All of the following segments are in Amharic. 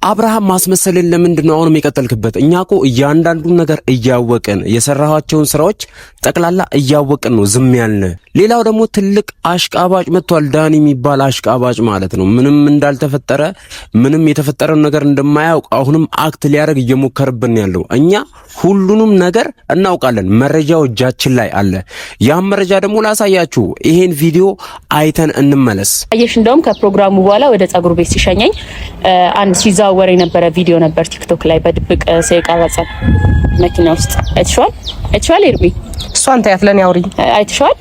አብርሃም ማስመሰልን ለምንድን ነው አሁንም የቀጠልክበት? እኛ እኮ እያንዳንዱን ነገር እያወቅን የሰራኋቸውን ስራዎች ጠቅላላ እያወቅን ነው ዝም ያልን። ሌላው ደግሞ ትልቅ አሽቃባጭ መጥቷል፣ ዳኒ የሚባል አሽቃባጭ ማለት ነው። ምንም እንዳልተፈጠረ ምንም የተፈጠረውን ነገር እንደማያውቅ አሁንም act ሊያደርግ እየሞከረብን ያለው። እኛ ሁሉንም ነገር እናውቃለን፣ መረጃው እጃችን ላይ አለ። ያም መረጃ ደግሞ ላሳያችሁ፣ ይሄን ቪዲዮ አይተን እንመለስ። አየሽ፣ እንደውም ከፕሮግራሙ በኋላ ወደ ጸጉር ቤት ሲሸኘኝ አንድ ሲዘዋወር የነበረ ቪዲዮ ነበር ቲክቶክ ላይ በድብቅ ሰው የቀረጸ መኪና ውስጥ አይተሽዋል? አይተሽዋል? ኤርሚ እሷን ታያት ለኔ አውሪኝ። አይተሽዋል?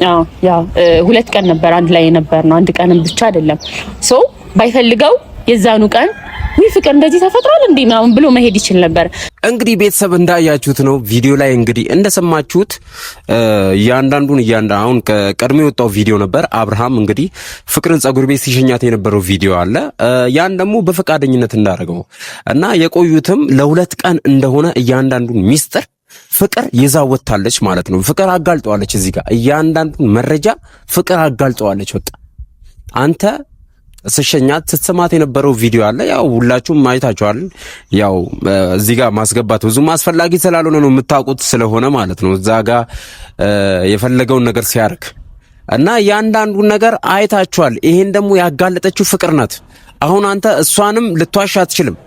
አዎ፣ ያው 2 ቀን ነበር አንድ ላይ የነበር ነው። አንድ ቀንም ብቻ አይደለም። So ባይፈልገው የዛኑ ቀን ውይ ፍቅር እንደዚህ ተፈጥሯል እንዴ ምናምን ብሎ መሄድ ይችል ነበር። እንግዲህ ቤተሰብ እንዳያችሁት ነው ቪዲዮ ላይ እንግዲህ እንደሰማችሁት እያንዳንዱን እያንዳ አሁን ቀድሞ የወጣው ቪዲዮ ነበር። አብርሃም እንግዲህ ፍቅርን ጸጉር ቤት ሲሸኛት የነበረው ቪዲዮ አለ። ያን ደግሞ በፈቃደኝነት እንዳደረገው እና የቆዩትም ለ2 ቀን እንደሆነ እያንዳንዱን ሚስጥር ፍቅር ይዛ ወጥታለች ማለት ነው። ፍቅር አጋልጠዋለች። እዚህ ጋር እያንዳንዱን መረጃ ፍቅር አጋልጠዋለች። በቃ አንተ ስሸኛት ስትሰማት የነበረው ቪዲዮ አለ። ያው ሁላችሁም አይታችኋል። ያው እዚህ ጋር ማስገባት ብዙም አስፈላጊ ስላልሆነ ነው የምታውቁት ስለሆነ ማለት ነው። እዛ ጋር የፈለገውን ነገር ሲያርግ እና እያንዳንዱን ነገር አይታችኋል። ይሄን ደግሞ ያጋለጠችው ፍቅር ናት። አሁን አንተ እሷንም ልትዋሽ አትችልም፣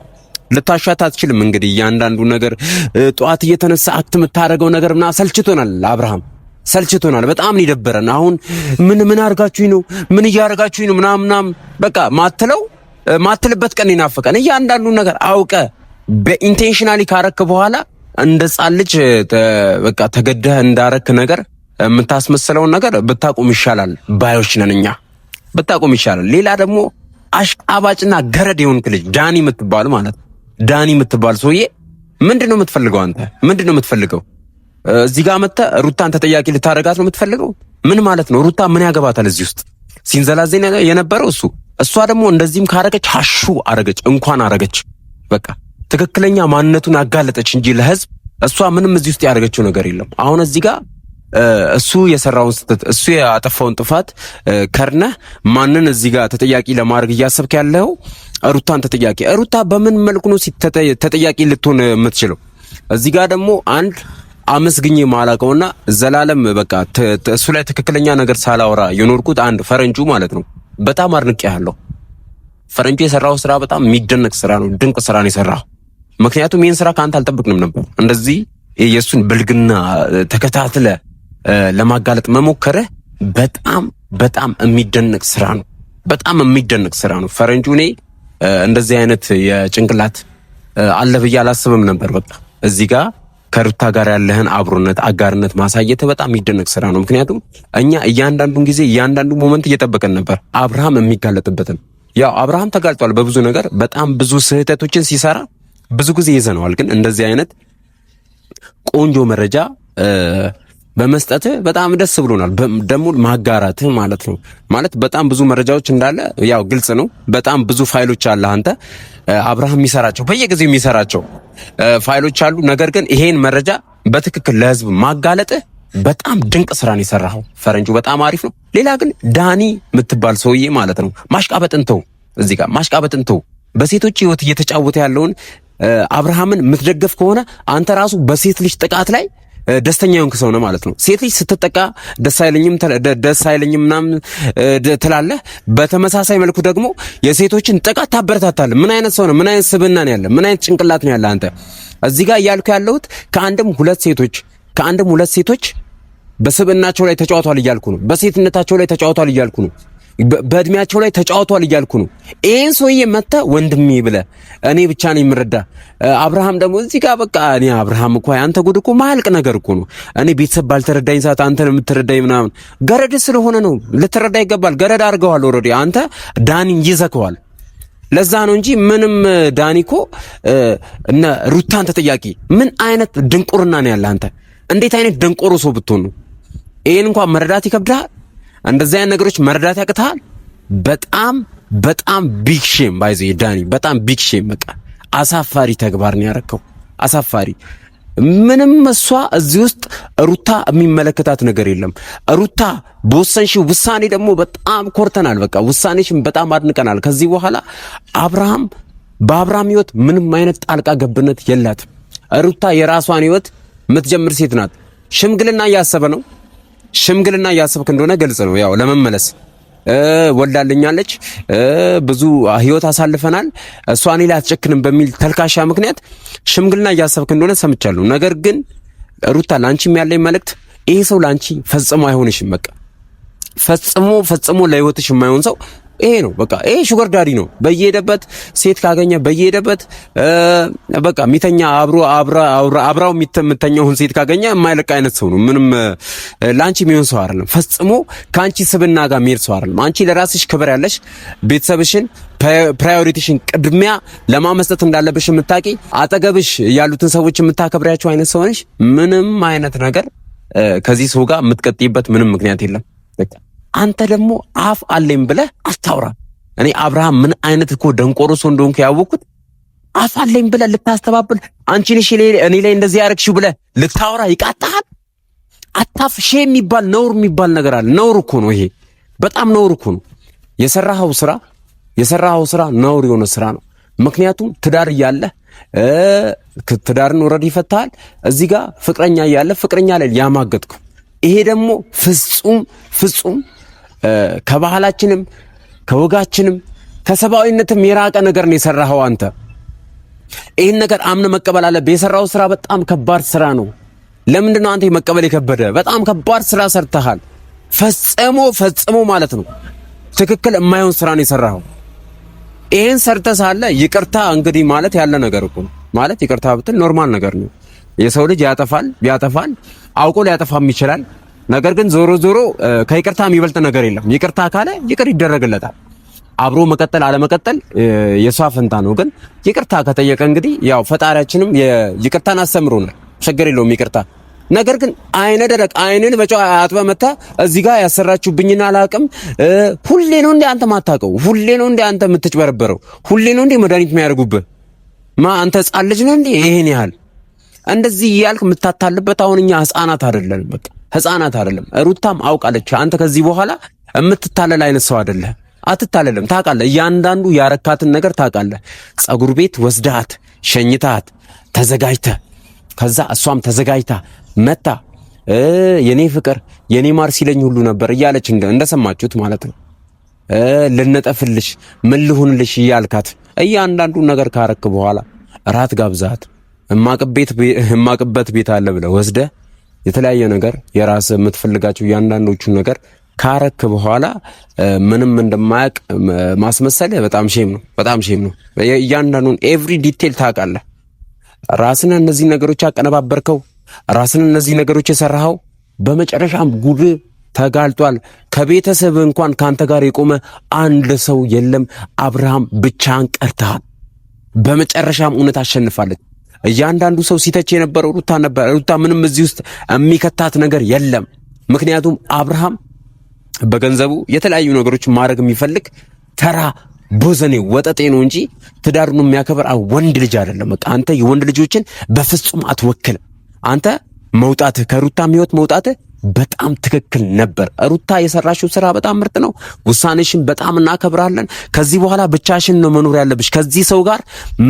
ልታሻት አትችልም። እንግዲህ እያንዳንዱ ነገር ጠዋት እየተነሳ act የምታደርገው ነገር ምናምን ሰልችቶናል አብርሃም ሰልችቶናል። በጣም ነው የደበረን። አሁን ምን ምን አርጋችሁኝ ነው? ምን እያረጋችሁኝ ነው? ምናምን ምናምን በቃ ማትለው ማትልበት ቀን ይናፈቀን። እያንዳንዱ ነገር አውቀ በ intentionally ካረክ በኋላ እንደ ሕፃን ልጅ በቃ ተገደህ እንዳረክ ነገር የምታስመስለውን ነገር ብታቆም ይሻላል ባዮች ነን እኛ። ብታቆም ይሻላል። ሌላ ደግሞ አሽቃባጭና ገረድ የሆንክ ልጅ ዳኒ የምትባል ማለት ዳኒ የምትባል ሰውዬ ምንድን ነው የምትፈልገው? አንተ ምንድን ነው የምትፈልገው? እዚህ ጋር መጥተህ ሩታን ተጠያቂ ልታደርጋት ነው የምትፈልገው? ምን ማለት ነው? ሩታ ምን ያገባታል እዚህ ውስጥ? ሲንዘላዘል የነበረው እሱ፣ እሷ ደግሞ እንደዚህም ካረገች ሀሹ አረገች፣ እንኳን አረገች። በቃ ትክክለኛ ማንነቱን አጋለጠች እንጂ ለህዝብ እሷ ምንም እዚህ ውስጥ ያደረገችው ነገር የለም። አሁን እዚህ ጋር እሱ የሰራውን ስህተት እሱ ያጠፋውን ጥፋት ከርነህ ማንን እዚህ ጋር ተጠያቂ ለማድረግ እያሰብክ ያለው? ሩታን ተጠያቂ። ሩታ በምን መልኩ ነው ተጠያቂ ልትሆን የምትችለው? እዚህ ጋር ደግሞ አንድ አመስግኜ ማላቀውና ዘላለም በቃ እሱ ላይ ትክክለኛ ነገር ሳላወራ የኖርኩት አንድ ፈረንጁ ማለት ነው። በጣም አድንቄ ያለው ፈረንጁ የሰራው ስራ በጣም የሚደነቅ ስራ ነው። ድንቅ ስራ ነው የሰራው። ምክንያቱም ይህን ስራ ከአንተ አልጠብቅንም ነበር። እንደዚህ የእሱን ብልግና ተከታትለ ለማጋለጥ መሞከርህ በጣም በጣም የሚደነቅ ስራ ነው። በጣም የሚደነቅ ስራ ነው። ፈረንጁ እኔ እንደዚህ አይነት የጭንቅላት አለ ብዬ አላስብም ነበር። በቃ እዚህ ጋር ከሩታ ጋር ያለህን አብሮነት አጋርነት ማሳየት በጣም የሚደነቅ ስራ ነው። ምክንያቱም እኛ እያንዳንዱን ጊዜ እያንዳንዱ moment እየጠበቀን ነበር አብርሃም የሚጋለጥበትን። ያው አብርሃም ተጋልጧል በብዙ ነገር፣ በጣም ብዙ ስህተቶችን ሲሰራ ብዙ ጊዜ ይዘነዋል። ግን እንደዚህ አይነት ቆንጆ መረጃ በመስጠት በጣም ደስ ብሎናል። ደግሞ ማጋራትህ ማለት ነው። ማለት በጣም ብዙ መረጃዎች እንዳለ ያው ግልጽ ነው። በጣም ብዙ ፋይሎች አለ አንተ አብርሃም የሚሰራቸው በየጊዜው የሚሰራቸው ፋይሎች አሉ። ነገር ግን ይሄን መረጃ በትክክል ለህዝብ ማጋለጥህ በጣም ድንቅ ስራን የሰራኸው ፈረንጁ በጣም አሪፍ ነው። ሌላ ግን ዳኒ የምትባል ሰውዬ ማለት ነው ማሽቃበጥን ተው፣ እዚህ ጋር ማሽቃበጥን ተው። በሴቶች ህይወት እየተጫወተ ያለውን አብርሃምን የምትደገፍ ከሆነ አንተ ራሱ በሴት ልጅ ጥቃት ላይ ደስተኛ የሆንክ ሰው ነው ማለት ነው። ሴት ልጅ ስትጠቃ ደስ አይለኝም ደስ አይለኝም ምናምን ትላለህ። በተመሳሳይ መልኩ ደግሞ የሴቶችን ጥቃት ታበረታታለህ። ምን አይነት ሰው ነው? ምን አይነት ስብዕና ነው ያለ? ምን አይነት ጭንቅላት ነው ያለ? አንተ እዚህ ጋር እያልኩ ያለሁት ከአንድም ሁለት ሴቶች በስብዕናቸው ላይ ተጫውቷል እያልኩ ነው። በሴትነታቸው ላይ ተጫውቷል እያልኩ ነው። በእድሜያቸው ላይ ተጫውቷል እያልኩ ነው። ይሄን ሰውዬ መጥተህ ወንድሜ ብለህ እኔ ብቻ ነኝ የምረዳ። አብርሃም ደግሞ እዚህ ጋር በቃ እኔ አብርሃም እኮ አንተ ጉድ እኮ ማያልቅ ነገር እኮ ነው። እኔ ቤተሰብ ባልተረዳኝ ሰዓት አንተ ነው የምትረዳኝ ምናምን። ገረድ ስለሆነ ነው ልትረዳ ይገባል። ገረድ አድርገዋል already አንተ ዳኒን ይዘከዋል። ለዛ ነው እንጂ ምንም ዳኒ እኮ እነ ሩታን ተጠያቂ ምን አይነት ድንቁርና ነው ያለ አንተ? እንዴት አይነት ደንቆሮ ሰው ብትሆን ነው? ይሄን እንኳን መረዳት ይከብዳል። እንደዚህ አይነት ነገሮች መረዳት ያቅታል። በጣም በጣም big shame by the way ዳኒ፣ በጣም big shame። በቃ አሳፋሪ ተግባር ነው ያረከው። አሳፋሪ። ምንም እሷ እዚህ ውስጥ ሩታ የሚመለከታት ነገር የለም። ሩታ በወሰንሽው ውሳኔ ደግሞ በጣም ኮርተናል። በቃ ውሳኔሽን በጣም አድንቀናል። ከዚህ በኋላ አብርሃም በአብርሃም ህይወት ምንም አይነት ጣልቃ ገብነት የላትም። ሩታ የራሷን ህይወት የምትጀምር ሴት ናት። ሽምግልና እያሰበ ነው። ሽምግልና እያሰብክ እንደሆነ ግልጽ ነው። ያው ለመመለስ ወልዳልኛለች፣ ብዙ ህይወት አሳልፈናል፣ እሷ እኔ ላይ አትጨክንም በሚል ተልካሻ ምክንያት ሽምግልና እያሰብክ እንደሆነ ሰምቻለሁ። ነገር ግን ሩታ ላንቺም ያለኝ መልእክት ይሄ ሰው ላንቺ ፈጽሞ አይሆንሽም። በቃ ፈጽሞ ፈጽሞ ለህይወትሽ የማይሆን ሰው ይሄ ነው። በቃ ይሄ sugar daddy ነው። በየሄደበት ሴት ካገኘ በየሄደበት በቃ ሚተኛ አብሮ አብራው የምተኛውን ሴት ካገኘ የማይለቅ አይነት ሰው ነው። ምንም ላንቺ የሚሆን ሰው አይደለም። ፈጽሞ ከአንቺ ስብና ጋር የሚሄድ ሰው አይደለም። አንቺ ለራስሽ ክብር ያለሽ ቤተሰብሽን priority ሽን ቅድሚያ ለማመስጠት እንዳለብሽ የምታቂ አጠገብሽ ያሉትን ሰዎች የምታከብሪያቸው አይነት ሰው ነሽ። ምንም አይነት ነገር ከዚህ ሰው ጋር የምትቀጥይበት ምንም ምክንያት የለም። በቃ አንተ ደግሞ አፍ አለኝ ብለህ አታውራ። እኔ አብርሃም ምን አይነት እኮ ደንቆሮ ሰው እንደሆንኩ ያወቅኩት አፍ አለኝ ብለህ ልታስተባብል፣ አንቺ ነሽ እኔ ላይ እንደዚህ ያደረግሽው ብለህ ልታወራ ይቃጣሃል። አታፍ shame የሚባል ነውር የሚባል ነገር አለ። ነውር እኮ ነው ይሄ፣ በጣም ነውር እኮ ነው። የሰራኸው ስራ ነውር የሆነ ስራ ነው። ምክንያቱም ትዳር እያለ ትዳርን already ይፈታል። እዚህ ጋር ፍቅረኛ እያለ ፍቅረኛ ላይ ያማገጥኩ፣ ይሄ ደግሞ ፍጹም ፍጹም ከባህላችንም ከወጋችንም ከሰብአዊነትም የራቀ ነገር ነው የሰራኸው አንተ። ይህን ነገር አምነ መቀበል አለብህ። የሰራው ስራ በጣም ከባድ ስራ ነው። ለምንድን ነው አንተ መቀበል የከበደ? በጣም ከባድ ስራ ሰርተሃል። ፈጽሞ ፈጽሞ ማለት ነው ትክክል የማይሆን ስራ ነው የሰራኸው። ይሄን ሰርተህ ሳለ ይቅርታ እንግዲህ ማለት ያለ ነገር እኮ ነው። ማለት ይቅርታ ብትል normal ነገር ነው። የሰው ልጅ ያጠፋል ያጠፋል፣ አውቆ ሊያጠፋም ይችላል። ነገር ግን ዞሮ ዞሮ ከይቅርታ የሚበልጥ ነገር የለም። ይቅርታ ካለ ይቅር ይደረግለታል። አብሮ መቀጠል አለመቀጠል የሷ ፈንታ ነው። ግን ይቅርታ ከጠየቀ እንግዲህ ያው ፈጣሪያችንም ይቅርታን አስተምሮናል። ችግር የለውም ይቅርታ። ነገር ግን አይነ ደረቅ አይንን በጨው አጥበህ መተህ እዚህ ጋር ያሰራችሁብኝን አላውቅም። ሁሌ ነው እንዴ አንተ ማታውቀው? ሁሌ ነው እንዴ አንተ የምትጭበረበረው? ሁሌ ነው እንዴ መድኃኒት የሚያደርጉብህ? ማ አንተ ህፃን ልጅ ነህ እንዴ? ይሄን ያህል እንደዚህ እያልክ የምታታልበት? አሁን እኛ ህፃናት አይደለንም። በቃ ህፃናት አይደለም። ሩታም አውቃለች። አንተ ከዚህ በኋላ የምትታለል አይነት ሰው አይደለህ። አትታለልም። ታውቃለህ፣ እያንዳንዱ ያረካትን ነገር ታውቃለህ። ጸጉር ቤት ወስደሃት ሸኝታት ተዘጋጅተህ፣ ከዛ እሷም ተዘጋጅታ መታ የኔ ፍቅር የኔ ማር ሲለኝ ሁሉ ነበር እያለች እንደሰማችሁት ማለት ነው። ልነጠፍልሽ ምን ልሁንልሽ እያልካት እያንዳንዱ ነገር ካረክ በኋላ እራት ጋብዛት እማቅበት ቤት አለ ብለህ ወስደህ የተለያየ ነገር የራስህ የምትፈልጋቸው እያንዳንዶቹ ነገር ካረክ በኋላ ምንም እንደማያውቅ ማስመሰል በጣም shame ነው። በጣም shame ነው። እያንዳንዱን every detail ታውቃለህ። ራስን እነዚህ ነገሮች ያቀነባበርከው፣ ራስን እነዚህ ነገሮች የሰራኸው፣ በመጨረሻም ጉድ ተጋልጧል። ከቤተሰብ እንኳን ካንተ ጋር የቆመ አንድ ሰው የለም። አብርሃም ብቻህን ቀርተሃል። በመጨረሻም እውነት አሸንፋለች። እያንዳንዱ ሰው ሲተች የነበረው ሩታ ነበር። ሩታ ምንም እዚህ ውስጥ የሚከታት ነገር የለም። ምክንያቱም አብርሃም በገንዘቡ የተለያዩ ነገሮች ማድረግ የሚፈልግ ተራ ቦዘኔ ወጠጤ ነው እንጂ ትዳሩን የሚያከብር ወንድ ልጅ አይደለም። በቃ አንተ የወንድ ልጆችን በፍጹም አትወክልም። አንተ መውጣትህ፣ ከሩታም ህይወት መውጣትህ በጣም ትክክል ነበር። ሩታ የሰራሽው ስራ በጣም ምርጥ ነው። ውሳኔሽን በጣም እናከብራለን። ከዚህ በኋላ ብቻሽን ነው መኖር ያለብሽ። ከዚህ ሰው ጋር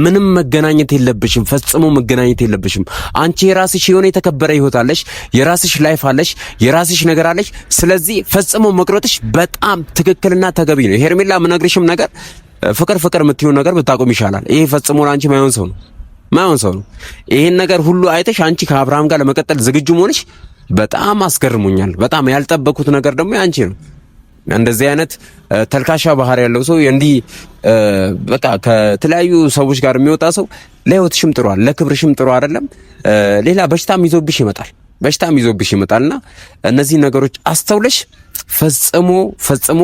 ምንም መገናኘት የለብሽም። ፈጽሞ መገናኘት የለብሽም። አንቺ የራስሽ የሆነ የተከበረ ህይወት አለሽ፣ የራስሽ life አለሽ፣ የራስሽ ነገር አለሽ። ስለዚህ ፈጽሞ መቅረትሽ በጣም ትክክልና ተገቢ ነው። ሄርሜላ ምነግርሽም ነገር ፍቅር ፍቅር የምትይው ነገር ብታቆም ይሻላል። ይሄ ፈጽሞ ለአንቺ ማይሆን ሰው ነው፣ ማይሆን ሰው ነው። ይሄን ነገር ሁሉ አይተሽ አንቺ ከአብርሃም ጋር ለመቀጠል ዝግጁ መሆንሽ በጣም አስገርሞኛል። በጣም ያልጠበኩት ነገር ደግሞ ያንቺ ነው። እንደዚህ አይነት ተልካሻ ባህሪ ያለው ሰው፣ እንዲህ በቃ ከተለያዩ ሰዎች ጋር የሚወጣ ሰው ለህይወትሽም ጥሩ አይደለም፣ ለክብርሽም ጥሩ አይደለም። ሌላ በሽታም ይዞብሽ ይመጣል፣ በሽታም ይዞብሽ ይመጣልና እነዚህ ነገሮች አስተውለሽ ፈጽሞ ፈጽሞ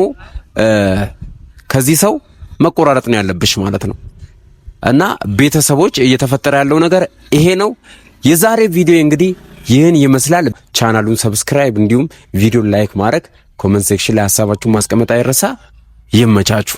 ከዚህ ሰው መቆራረጥ ነው ያለብሽ ማለት ነው። እና ቤተሰቦች እየተፈጠረ ያለው ነገር ይሄ ነው። የዛሬ ቪዲዮ እንግዲህ ይህን ይመስላል። ቻናሉን subscribe እንዲሁም ቪዲዮ like ማድረግ፣ comment section ላይ ሀሳባችሁን ማስቀመጥ አይረሳ። ይመቻችሁ።